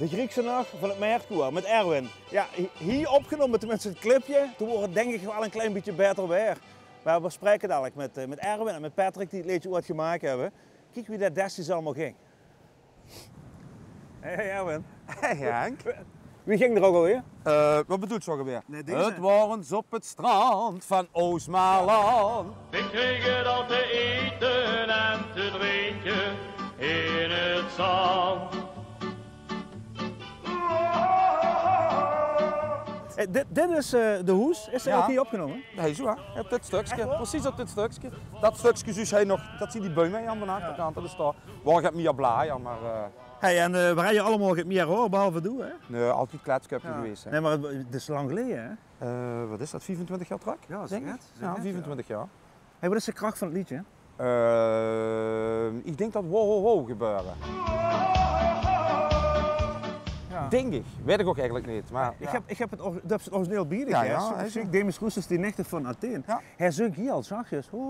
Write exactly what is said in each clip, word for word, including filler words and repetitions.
De Griekse Nach van 't Mertkoer mit Erwin. Jao, hie, hie opgenómme, tenminste 't clipje. Toen woor 't dink ich waal e klein bietje baeter waer. Mer veer spraeke dalik mit, eh, mit Erwin en mit Patrick, die 't leedje oets gemaak höbbe. Kiek wie dat destieds allemaol ging. Hey, hey, Erwin. Hey, Henk. Wie ging 't ouch alweer? Eh, wat bedoels se ouch alweer? Nae, deze. 't Waor ins op 't strand van Oostmaarland. Veer krege dan te ete en te drinke in 't zand. Eh, dit, dit is, eh, de hoes. Is dat ouch hie opgenómme? Nae, zoe, hè. Op dit stökske. Ech waor? Precies op dit stökske. Dat stökske zuus se nog, dat zien die beum hie aan de achterkant. Dat is dao. Waor get mie blajer, mer, eh, Hey, en, eh, veer höbbe allemaol get mie haor, behalve doe, hè? Nae, altied kletsköpke gewaes, hè. Nae, mer 't, 't is lang geleje, hè? Eh, wat is dat, viefentwintig jaor trök? Jao, dink ich. Jao, viefentwintig jaor. Hey, wat is de krach van 't leedje? Eh, ich dink dat Wow Wow Wow gebeure. Jao. Dink ich. Weit ich ouch eigelik neet, mer ich höb, ich höb 't or-, dat is 't origineel bie dich, hè? Jao, jao, zoe, Demis Roussos, die nichte van Atheen. Jao. Hae zunk hie al zachjes. Ho, ho,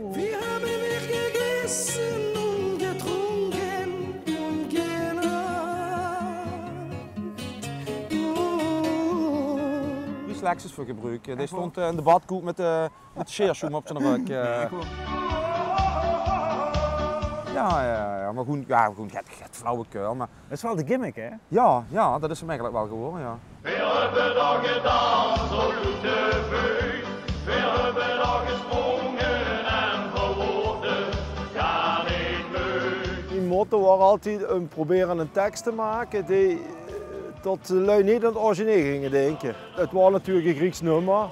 ho. Veer höbbe weer gegete en gedrónke en gelag. Dries Lexus veur gebroek. Dae stóng, eh, in de badkoek mit, eh, mit de sjeersjoem op zien rök, eh. Jao, jao, jao, mer good, jao, good, get, get flauwekul, mer 't is waal de gimmick, hè? Jao, jao, dat is 'm eigelik waal gewore, jao. Veer höbbe dao gedans op bloete veut. Veer höbbe dao gesprónge en verwote. Gaar neet leuk. Mien motto waor altied óm probere 'ne teks te make die, eh, tot de lui neet aan 't origineel ginge dinke. 't Waor natuurlik e Grieks nummer.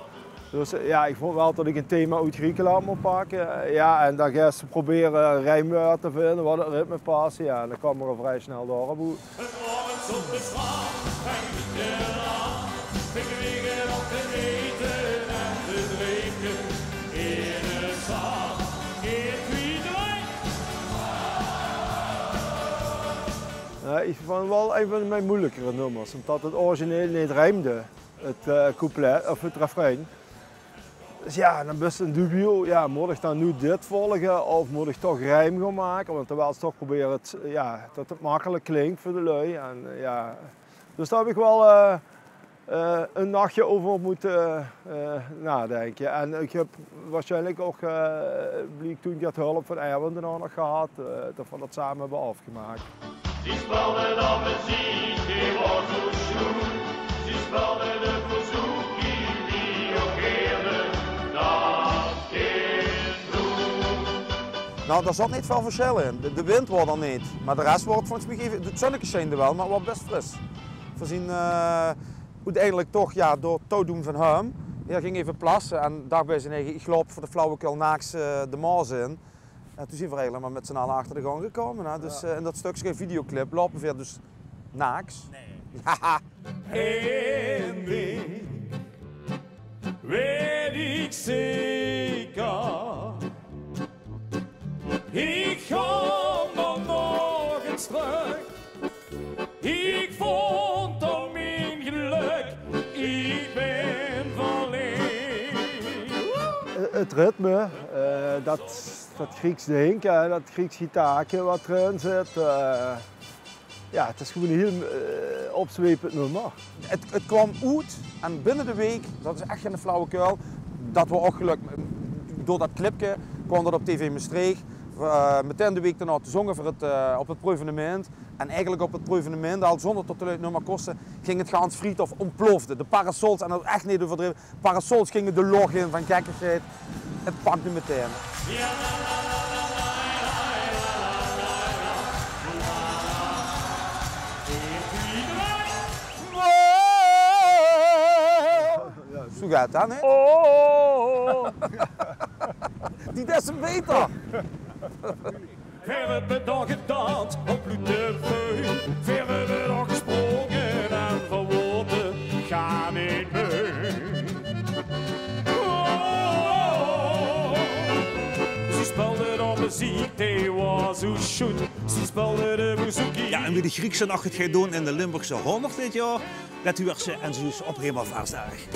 Dus, eh, jao, ich vónj waal tot ich e thema oet Griekeland mós pakke. Eh, jao, en dan geis se probere riemwäörd te vinje, wat 't ritme pas. Jao, en dan kómme veer al vrie snel dao-op oet. 't Waor ins op 't strand van Griekeland. Veer krege dan te ete en te drinke in 't zand. Eén, twie, drei. Jao, ich vónj 't waal ein van mien meujelekere nummers, ómdat 't origineel neet riemde. 't Eh, couplet of 't refrein. Dus jao, dan bis se in dubio. Jao, mót ich dan noe dit volge of mót ich toch riem gaon make? Want dan wils se toch probere 't, jao, dat 't makkelik klink veur de lui. En, eh, jao. Dus dao höb ich waal, eh, eh, e nachje euver mótte, eh, naodinke. En ich höb waarsjienlik ouch, eh, bliek toen get hulp van Erwin daonao nog gehad, eh, dat veer dat same höbbe aaf gemaak. Zie speulde dan meziek, die waor zoe sjoen. Zie speulde de bouzouki, die ouch heerlik, dat kind doe. Nou, dao zaot neet väöl versjèl in. De, de wind waor d'r neet. Mer de res waor 't volges mich eve, 't zönneke sjeen d'r waal, mer 't waor bès fris. Veer zien, eh, oeteindelik toch, jao, door 't touwdoen van häöm. Hae ging eve plasse en dach bie zien eige: ich loup veur de flauwekul naaks, eh, de Maos in. En toen zien veer eigelik mer mit z'n alle achter de gang gekómme, hè. Dus, eh, in dat stökske videoclip loupe veer dus naaks. Nae. Jao. Ein ding weit ich zeker. Ich gaon d'r nog ins trök. Ich vónj d'r mien gelök, ich bin verleef. Eh, 't ritme, eh, dat, dat Grieks dinke, hè, dat Grieks gitaarke wat d'rin zit, eh, jao, 't is gewoen e hiel, eh, opzwepend nummer. 't, 't kwaam oet en binne de week, dat is ech gein flauwekul, dat waor ouch gelök. Door dat clipke kwaam dat op tv Mestreech. Eh, metein de week daonao, toen zónge veer 't, eh, op 't preuvenemint. En eigelik op 't preuvenemint, al zónger tot de lui 't nummer kóste, ging 't gans Vriethof, óntplofde. De parasols, en dat is ech neet euverdreve, parasols ginge de loch in van gekkigheid. 't Pakde metein. Zoe geit dat, hè? Oh. Die des te beter. Veer höbbe dao gedans op bloete veut. Veer höbbe dao gesprónge en verwote. Gaar neet leuk. Oh. Zie speulde dao meziek, die waor zoe sjoen. Zie speulde de bouzouki. Jao, en wie de Griekse Nach 't geit doon in de Limburgse hóngerd dit jaor, dat huurs se en zuus se op Hemelvaartsdaag.